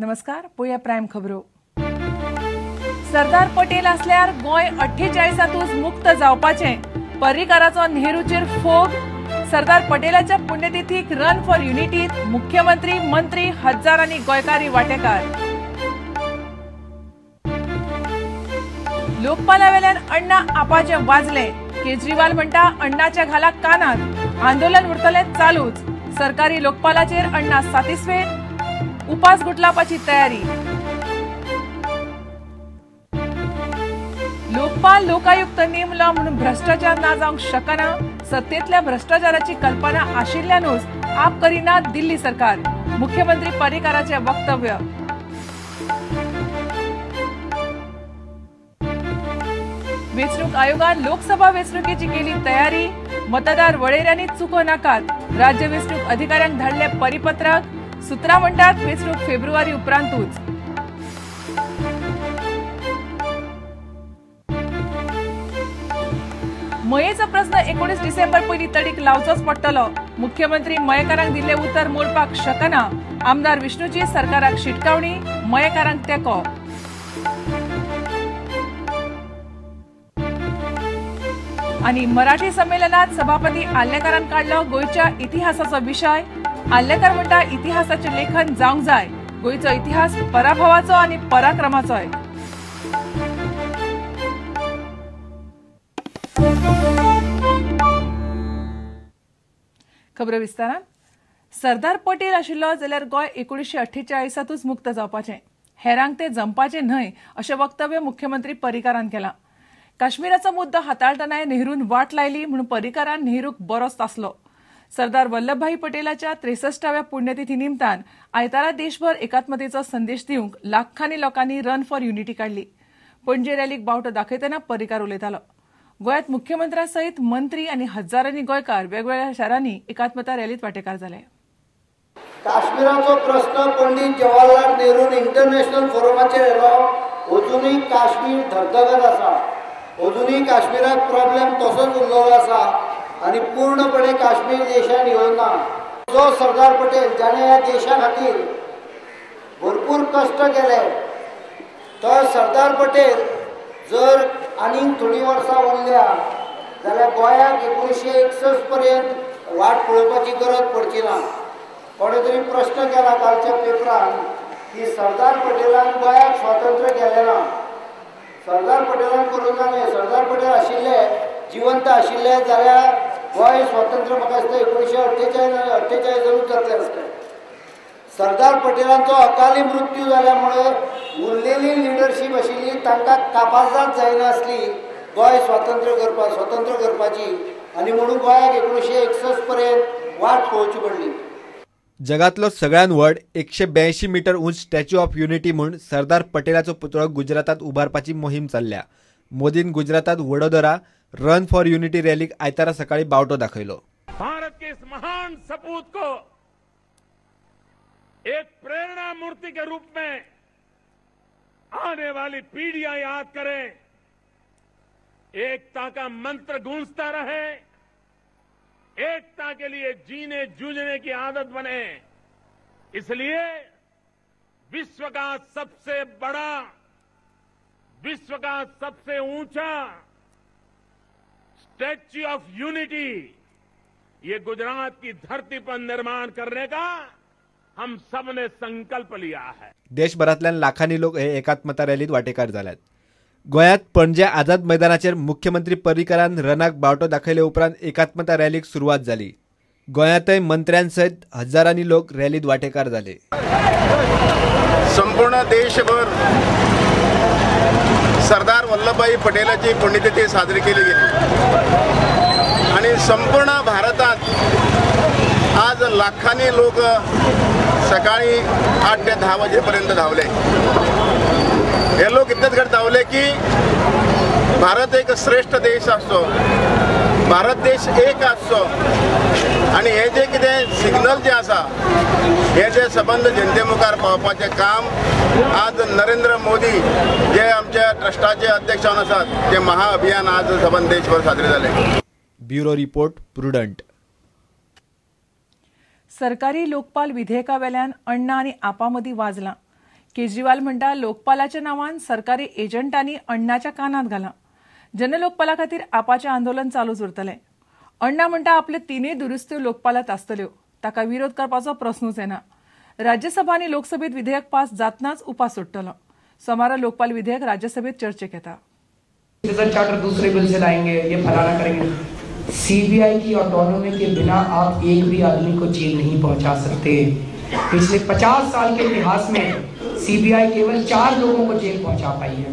नमस्कार, पळोवया प्रायम खबरो. सरदार पटेल असल्यार गोंय 48तांतूच मुक्त जावपाचें, पर्रीकाराचो नेहरूचेर फोग. सरदार पटेलाच्या पुण्यतिथीक रन फॉर युनिटीत मुख्यमंत्री, मंत्री, हजारांनी गोंयकारी वांटेकार. लोकपालावेल्यान अण्णा आपाचें वाजलें. केजरीवाल म्हणटा अण्णाच्या घाला कानात, आंदोलन उरतलें चालूच. सरकारी लोकपालाचेर अण्णा सातिस्फेद, उपास गुटलावपाची तयारी. लोकपाल लोकायुक्त नेमला म्हणून भ्रष्टाचार ना जावंक शकना. सत्तेतल्या भ्रष्टाचाराची कल्पना आशिल्ल्यानूच आप करीना दिल्ली सरकार, मुख्यमंत्री पर्रीकाराचें वक्तव्य. वेंचणूक आयोगान लोकसभा वेंचणुकेची केली तयारी. मतदार वळेऱ्यांनी चुको नाकात, राज्य वेंचणूक अधिकाऱ्यांक धाडले परिपत्रक. सूत्रां म्हणटात वेंचणूक फेब्रुवारी उपरांतूच. मयेचो प्रस्न 19 डिसेंबर पयलीं तडीक लावचोच पडटलो. मुख्यमंत्री मयेकारांक दिल्लें उतर मोडपाक शकना. आमदार विष्णूची सरकाराक शिटकावणी, मयेकारांक तेंको. आनी मराठी संमेलनात सभापती आर्लेकारान काडलो गोंयच्या इतिहासाचो विशय. आर्लेकार म्हणटा इतिहासाचें लेखन जावंक जाय. गोंयचो इतिहास पराभवाचो आनी पराक्रमाचोय. खबरो विस्तारान. सरदार पटेल आशिल्लो जाल्यार गोंय 1948तांतूच मुक्त जावपाचें, हेरांक तें जमपाचें न्हय, अशें वक्तव्य मुख्यमंत्री पर्रीकारान केलां. काश्मीराचो मुद्दो हाताळटनाय नेहरून वाट लायली म्हणून पर्रीकारान नेहरूक बरोच तासलो. सरदार वल्लभभाई पटेलाच्या 63व्या पुण्यतिथी निमतान आयतारा देशभर एकात्मतेचो संदेश दिवंक लाखांनी लोकांनी रन फॉर युनिटी काडली. पणजे रॅलीक बावटो दाखयतना पर्रीकार उलयतालो. गोंयांत मुख्यमंत्र्या सयत मंत्री आनी हजारांनी गोंयकार वेगवेगळ्या शारांनी एकात्मता रॅलीत वांटेकार जाले. काश्मीराचो प्रश्न पंडित जवाहरलाल नेहरून इंटरनॅशनल फोरमाचेर येयलो. अजुनूय काश्मीर धगधगत आसा, अजुनूय काश्मीराक प्रॉब्लेम तसोच उरलेलो आसा आनी पूर्णपणे काश्मीर देशान येवना. जो सरदार पटेल जाणें ह्या देशा खातीर भरपूर कश्ट केले, तो सरदार पटेल जर आनीक थोडीं वर्सां उरल्या जाल्यार गोंयाक 1961 पर्यंत वाट पळोवपाची गरज पडची ना. कोणे तरी प्रश्न केला कालच्या पेपरान की सरदार पटेलान गोंयाक स्वातंत्र्य केलें ना. सरदार पटेलान करूंक ना न्हय, सरदार पटेल आशिल्ले, जिवंत आशिल्ले जाल्यार गोंय स्वतंत्र म्हाका दिसता 1948 जातलें आसलें. सरदार पटेलांचो अकाली मृत्यू जाल्या मुळे उरलेली लिडरशीप आशिल्ली तांकां कापाजाद जायनासली गोंय स्वतंत्र करपाची आनी म्हणून गोंयाक 1961 पर्यंत वाट पळोवची पडली. जगातलो सगळ्यात व्हड 182 मीटर उंच स्टॅच्यू ऑफ युनिटी म्हूण सरदार पटेलाचो पुतळो गुजरातात उबारपाची मोहीम चल्ल्या. मोदीन गुजरातात वडोदरा रन फॉर युनिटी रॅलीक आयतारा सकाळी बावटो दाखयलो. भारत के इस महान सपूत को एक प्रेरणा मूर्ति के रूप में आने वाली पीढ़ियां याद करें, एकता का मंत्र गूंजता रहे, एकता के लिए जीने जूझने की आदत बने। इसलिए विश्व का सबसे बड़ा, विश्व का सबसे ऊंचा स्टैच्यू ऑफ यूनिटी ये गुजरात की धरती पर निर्माण करने का हम सबने संकल्प लिया है. देशभरांतल्यान लाखांनी लोक हे एकात्मता रॅलीत वांटेकार जाल्यात. गोंयांत पणजे आझाद मैदानाचेर मुख्यमंत्री पर्रीकारान रनाक बावटो दाखयले उपरांत एकात्मता रॅलीक सुरवात जाली. गोंयांतय मंत्र्यां सयत हजारांनी लोक रॅलीत वांटेकार जाले. संपूर्ण देशभर सरदार वल्लभभाई पटेलाची पुण्यतिथी साजरी केली गेली आणि संपूर्ण भारतात आज लाखांनी लोक सकाळी 8 ते 10 वाजेपर्यंत धावले. हे लोक इतलेच घट धावले की भारत एक श्रेष्ठ देश असतो, भारत देश एक असतो आणि हे जे कितें सिग्नल जे आसा हे जे सबंद जनते मुखार पावपाचें काम आज नरेंद्र मोदी जे आमच्या ट्रस्टाचे अध्यक्ष जावन आसात ते महाअभियान आज सबंद देशभर साजरे जालें. Bureau report, Prudent. सरकारी लोकपाल विधेयका वेल्यान अण्णा आनी आपा मदीं वाजलां. केजरीवाल म्हणटा लोकपालाच्या नांवान सरकारी एजंटांनी अण्णाच्या कानांत घालां. जनलोकपाला खातीर आपाचें आंदोलन चालूच उरतलें. अण्णा म्हणटा आपले तिनूय दुरुस्त्यो लोकपालांत आसतल्यो, ताका विरोध करपाचो प्रस्नूच येना. राज्यसभा आनी लोकसभेत विधेयक पास जातनाच उपास सोडटलो. सोमारा लोकपाल विधेयक राज्यसभेत चर्चेक येता. चार्टर दूसरे बिल से लाएंगे, ये फलाना करेंगे. सीबीआई की ऑटोनॉमी के बिना आप एक भी आदमी को जेल नहीं पहुंचा सकते. पिछले 50 साल के इतिहास में सीबीआई केवल 4 लोगों को जेल पहुंचा पाई है.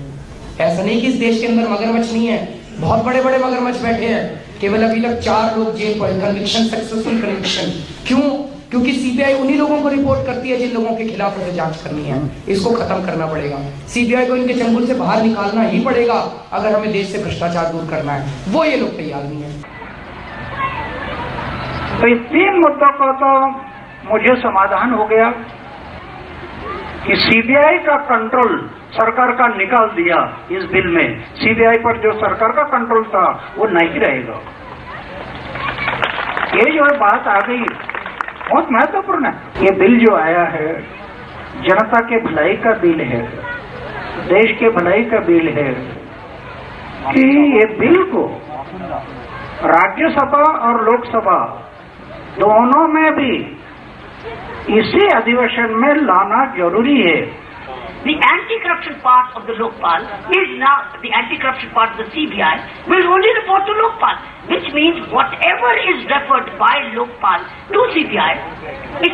ऐसा नहीं कि इस देश के अंदर मगरमच्छ नहीं है, बहुत बड़े बड़े मगरमच्छ बैठे हैं. केवल अभी तक 4 लोग जेल पहुंचे, कन्विक्शन, सक्सेसफुल कन्विक्शन. क्यों? क्योंकि सीबीआई उन्हीं लोगों को रिपोर्ट करती है जिन लोगों के खिलाफ उसे जांच करनी है. इसको खत्म करना पड़ेगा. सीबीआई को इनके चंगुल से बाहर निकालना ही पड़ेगा अगर हमें देश से भ्रष्टाचार दूर करना है. वो ये लोग तैयार नहीं है. तो इस 3 मुद्दों का तो मुझे समाधान हो गया कि सीबीआई का कंट्रोल सरकार का निकाल दिया इस बिल में. सीबीआई पर जो सरकार का कंट्रोल था वो नहीं रहेगा. ये जो बात आ गई बहुत महत्वपूर्ण है. ये बिल जो आया है जनता के भलाई का बिल है, देश के भलाई का बिल है कि ये बिल को राज्यसभा और लोकसभा दोनों में भी इसी अधिवेशन में लाना जरूरी है. The anti-corruption part of the Lokpal is now, the anti-corruption part of the CBI will only report to Lokpal, which means whatever is referred by Lokpal to CBI, the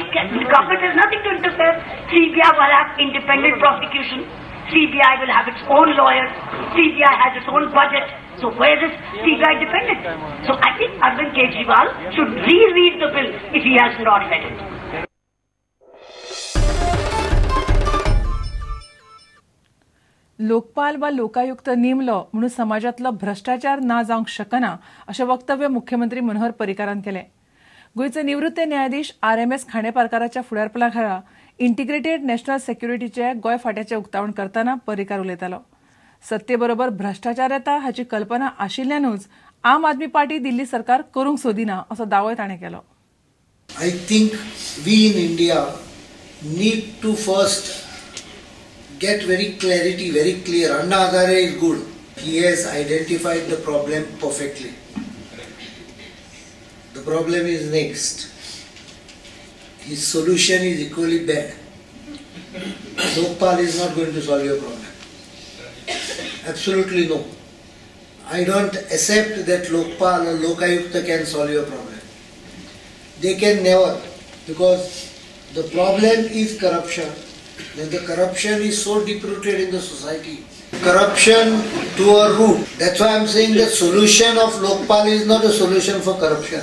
government has nothing to interfere. CBI will have independent prosecution. CBI will have its own lawyer. CBI has its own budget. So where is CBI dependent? So I think Arvind Kejriwal should reread the bill if he has not read it. Lokpal वा लोकायुक्त नेमलो म्हणून समाजांतलो भ्रष्टाचार ना जावंक शकना अशें वक्तव्य मुख्यमंत्री मनोहर पर्रीकारान केलें. गोंयचे निवृत्त न्यायाधीश RMS खांडेपारकाराच्या फुडारपणा खाला इंटिग्रेटेड नॅशनल सेक्युरिटीचे गोंय फांट्याचें उक्तावण करतना पर्रीकार उलयतालो. सत्तेबरोबर भ्रष्टाचार येता हाची कल्पना आशिल्ल्यानूच आम आदमी पार्टी दिल्ली सरकार करूंक सोदिना असो दावोय ताणें केलो. I think we in India need to first get very clarity, very clear. Anna Hazare is good. He has identified the problem perfectly. The problem is next. His solution is equally bad. Lokpal is not going to solve your problem. Absolutely no. I don't accept that Lokpal or Lokayukta can solve your problem. They can never, because the problem is corruption. Then the corruption is so deep-rooted in the society. Corruption to a root. That's why I'm saying the solution of Lokpal is not a solution for corruption.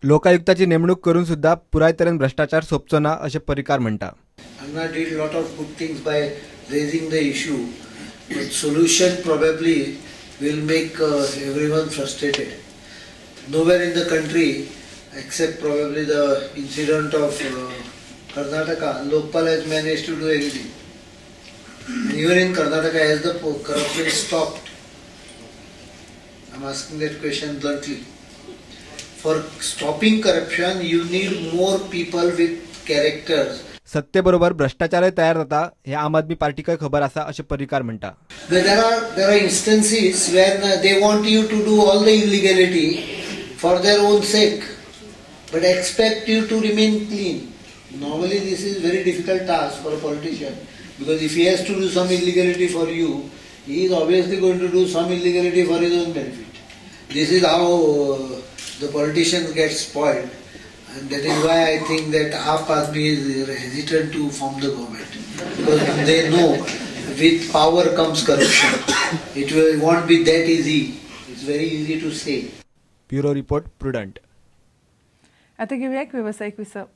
लोकायुक्ताची नेमणूक करून सुद्धा पुराय तरेन भ्रष्टाचार सोंपचो ना अशें पर्रीकार म्हणटा. Anna did lot of good things by raising the issue, but solution probably will make everyone frustrated. Nowhere in the country, except probably the incident of Karnataka, Lokpal has managed to do anything. And even in Karnataka, has the corruption stopped? I'm asking that question bluntly. For stopping corruption, you need more people with characters. सत्तेबरोबर भ्रष्टाचारय तयार जाता हे आम आदमी पार्टीकय खबर आसा अशें पर्रीकार म्हणटा. There are instances when they want you to do all the illegality for their own sake, but expect you to remain clean. Normally this is very difficult task for a politician, because if he has to do some illegality for you, he is obviously going to do some illegality for his own benefit. This is how the politicians get spoiled, and that is why I think that Aap Aadmi is hesitant to form the government, because they know with power comes corruption. It won't be that easy. It's very easy to say. Bureau report, Prudent. आता घेऊया एक व्यावसायिक विसव.